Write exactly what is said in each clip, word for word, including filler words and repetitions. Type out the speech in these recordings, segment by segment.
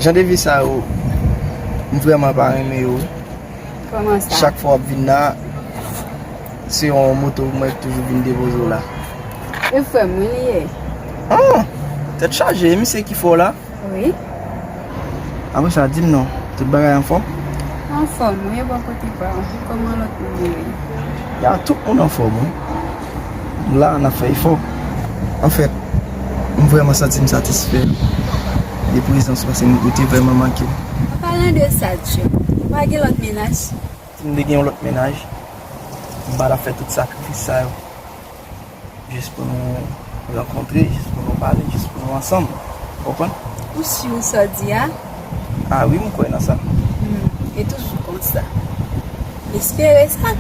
Jan de vi sa yo, m vrèman pa renmen yo. Kòman sa? Chak fwa w ap vin la, se yon moto mwen ki toujou vin depoze w la. E frè m, wi, li ye. Ah! Tèt chaje, e misye ki fè w la? Wi. Apre sa, di m non, tout bagay anfòm? Anfòm, wi, e bò kote pa w? Kòman lòt moun yo ye? Ya, tout moun anfòm, wi. M la, n ap fè efò. Anfèt, m vrèman santi m satisfè de prezans ou paske m, ou te vrèman manke m. An palan de sa, John, ou pa gen lòt mennaj? Si m te gen yon lòt mennaj, m pa t ap fè tout sakrifis sa yo. Jis pou nou rankontre, jis pou nou pale, jis pou nou ansanm. Ou konprann? Ou si sa w di a? Ah wi, m kwè nan sa. Hmm, e toujou konsa. M espere sa.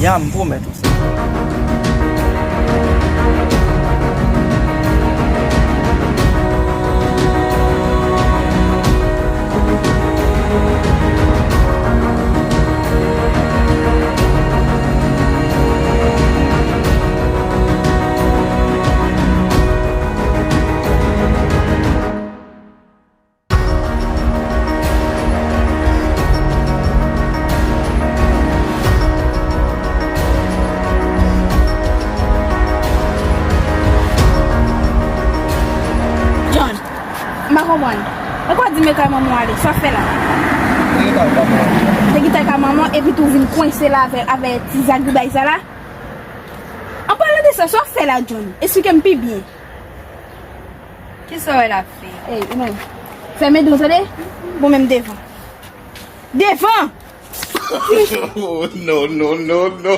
Ya, m pwomèt ou sa. John, m pa konprann. Ou pa di m e kay manman w ale, sa w fè la? Te gentan kay manman w epi tou vin kwense la avè, avè ti zagribay sa la. An palan de sa, sa w fè la, John? Esplike m pi byen. Kisa w wè l ap fè? Ey, ou menm. Fèmen do w, tande? Bon, menm devan. Devan! Oh, no, no, no, no.